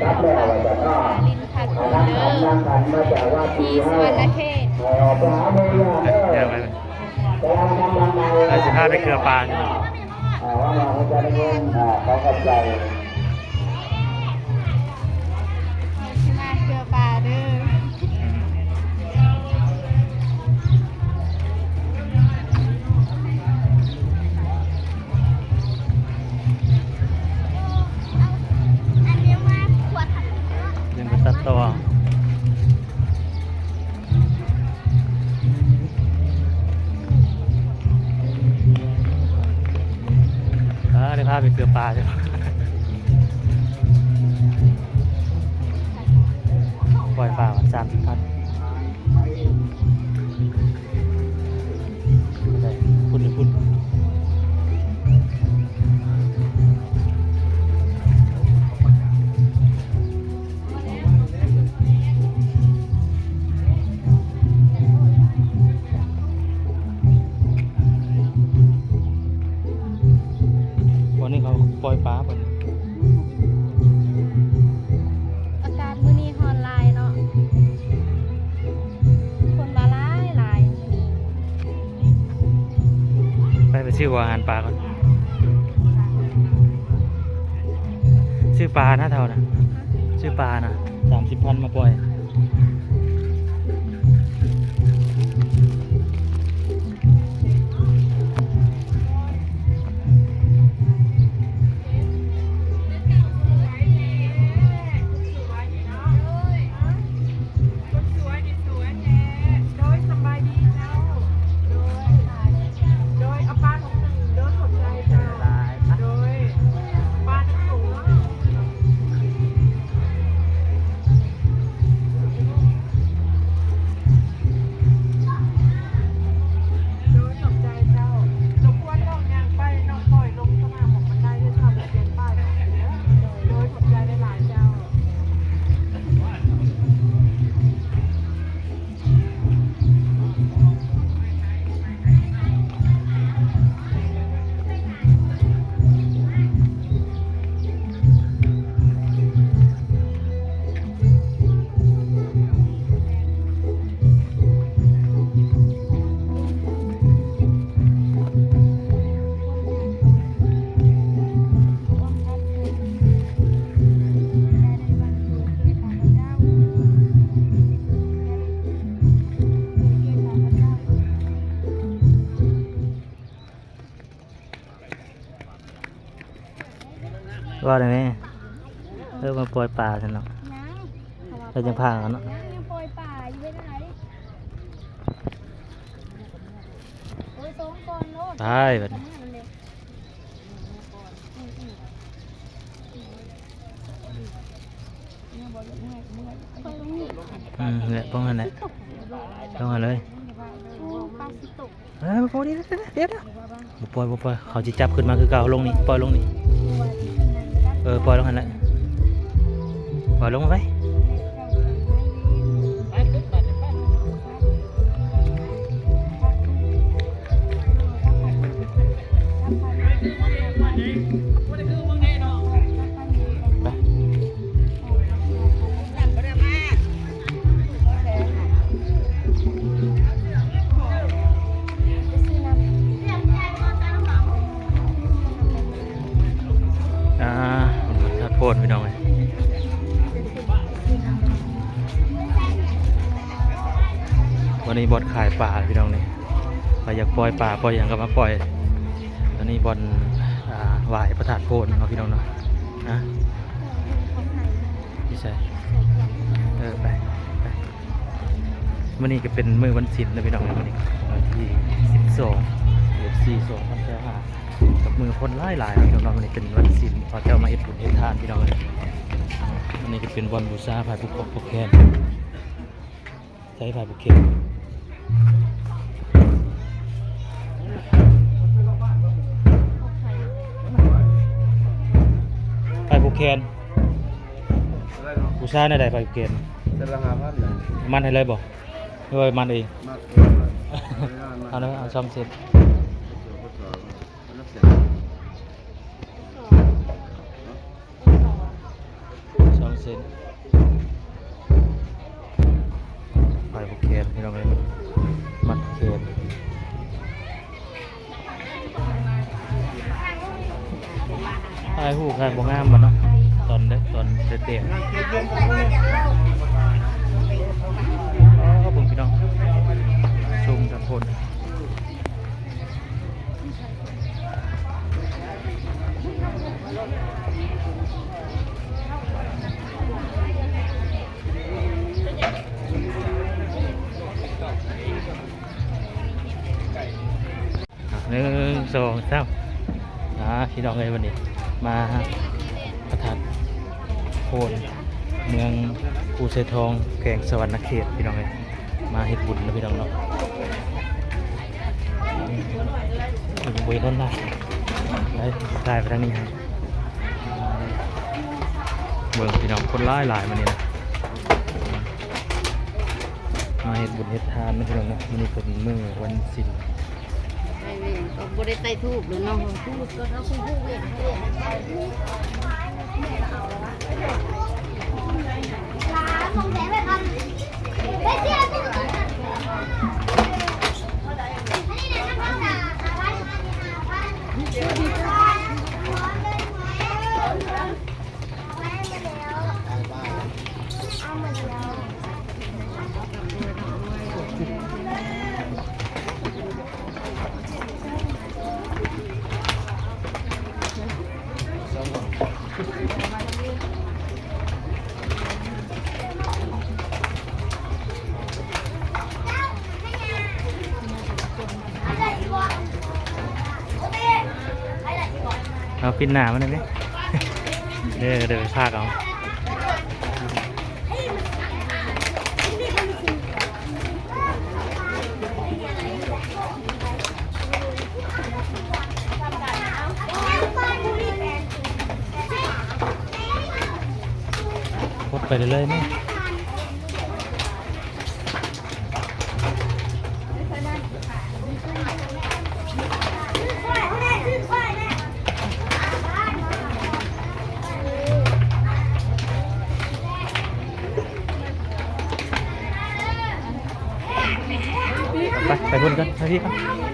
ລິນພັດເດີ ທີ່ສະຫວັນນະເຂດ. ເອີ ເດີໄປ ເອີ ຊິພາໄປເກືອປາ. ອ່າ ວ່າມາເພື່ອຈະໄດ້ເງິນ ອ່າ ຂໍຂອບໃຈ ເຮົາຊິມາເກືອປາເດີ. ຍັງບໍ່ຕັດຕໍ່. ອ່າ ໄດ້ພາໄປເກືອປາເດີ. ປ່ອຍປາສາມສິບພັນ. ໄດ້ ພຸ້ນຢູ່ພຸ້ນ. ວັນນີ້ເຂົາປ່ອຍປາ ບັດນີ້ ອາກາດມື້ນີ້ຮ້ອນຫຼາຍເນາະ. ຄົນມາຫຼາຍໆມື້ນີ້. ໄປ ໄປຊື້ຫົວອາຫານປາກ່ອນ. ຊື້ປານະເຖົ້ານະ. ຊື້ປານະ ສາມສິບພັນມາປ່ອຍ. ຄົນສວຍນີ້ສວຍແທ້. ໂດຍ ສະບາຍດີເຈົ້າ. ໂດຍ ໂດຍ ເອົາປາຖົງໜຶ່ງເດີ ຂອບໃຈເຈົ້າ. ໂດຍ ປາໜຶ່ງຖົງ. ໂດຍ ຂອບໃຈເຈົ້າ. ລົບກວນນ້ອງຍ່າງໄປ ນ້ອງປ່ອຍລົງສະໜາມຂອງມັນໄດ້ເດີ ຖ້າບໍ່ປ່ຽນປ້າຍເດີ. ໂດຍ ຂອບໃຈຫຼາຍໆເຈົ້າ. ວ່າໄດ້ແມ່. ເອີ ມາປ່ອຍປາຊັ້ນເນາະ. ຍັງ ເອີ ຍັງພາກັນເນາະ. ຍັງ ຍັງປ່ອຍປາຢູ່ເວລານີ້. ໂອ້ຍ ສອງກ່ອນໂລດ ຕາຍບັດນີ້. ອືມ ແຫຼະ ປ້ອງຫັ້ນແຫຼະ ປ້ອງຫັ້ນເລີຍ. ເອີ ບໍ່ ດຽວ ດຽວ ດຽວ ດຽວ ບໍ່ປ່ອຍ ບໍ່ປ່ອຍ ເຂົາຊິຈັບຂຶ້ນມາຄືເກົ່າ. ລົງນີ້ ປ່ອຍລົງນີ້. ເອີ ປ່ອຍລົງຫັ້ນແຫຼະ ປ່ອຍລົງໄປ. ໄປ ອ່າ ທາດໂພນພີ່ນ້ອງເອີຍ. ວັນນີ້ບ່ອນຂາຍປາພີ່ນ້ອງນີ້ ໃຜຢາກປ່ອຍປາປ່ອຍຫຍັງກໍມາປ່ອຍ. ອັນນີ້ບ່ອນ ອ່າ ໄຫວ້ພະທາດໂພນເນາະພີ່ນ້ອງເນາະ. ຮະ ຢູ່ໃສ? ເອີ ໄປ ໄປ. ມື້ນີ້ກໍເປັນມື້ວັນສິນນະພີ່ນ້ອງເອີຍ. ມື້ນີ້ວັນທີສິບສອງ ເດືອນສີ່ ສອງພັນຊາວຫ້າ ກັບມື້ຄົນຫຼາຍໆເນາະພີ່ນ້ອງເນາະ. ມື້ນີ້ເປັນວັນສິນ ເຂົາເຈົ້າມາເຮັດບຸນເຮັດທານພີ່ນ້ອງເອີຍ. ອັນນີ້ກໍເປັນບ່ອນບູຊາພະຜູ້ຄອງຜູ້ແຄນ. ໃຊ້ພະຜູ້ແຄນ ພະຜູ້ແຄນ ບູຊາແນວໃດພະຜູ້ແຄນ? ເສັ້ນລະຫ້າພັນນະ. ມັດໃຫ້ເລີຍບໍ່? ຫຼືວ່າມັດເອງ? ມັດເອງ. ເອົາເດີ ເອົາສອງເສັ້ນ. ສອງ ເສັ້ນ ໄປຜູກແຂນ ພີ່ນ້ອງເອີຍ ມັດແຂນ. ຖ່າຍຮູບຖ່າຍບໍ່ງາມບໍ່ເນາະ ຕອນແດດ ຕອນແດດໆ. ອໍ ເບິ່ງພີ່ນ້ອງ ຊຸມທັງຄົນ. ອ່ະ ໜຶ່ງ ສອງ ສາມ ອ່າ ພີ່ນ້ອງເອີຍ ວັນນີ້ມາພະທາດໂພນ ເມືອງພູໄຊທອງ ແຂວງສະຫວັນນະເຂດ ພີ່ນ້ອງເອີຍ ມາເຮັດບຸນເນາະ ພີ່ນ້ອງເນາະ. ເພິ່ນບໍ່ເຫັນຄົນຫຼາຍ ໄດ້ຖ່າຍໄປທາງນີ້ໃຫ້ ເບິ່ງພີ່ນ້ອງ ຄົນຫຼາຍໆ ມື້ນີ້ນະ ມາເຮັດບຸນເຮັດທານເນາະ ພີ່ນ້ອງເນາະ. ມື້ນີ້ເປັນມື້ວັນສິນ ໄປເວີຍ ກໍບໍ່ໄດ້ໃສ່ທູບແລ້ວເນາະ. ເອົາປິດໜ້າມັນໄດ້ເດ້ ເອີ ເດີ ພາກເອົາ. ກົດໄປເລື້ອຍໆ ແມ່. ໄປ ໄປພຸ້ນກ່ອນ ໄປພີ້ກ່ອນ.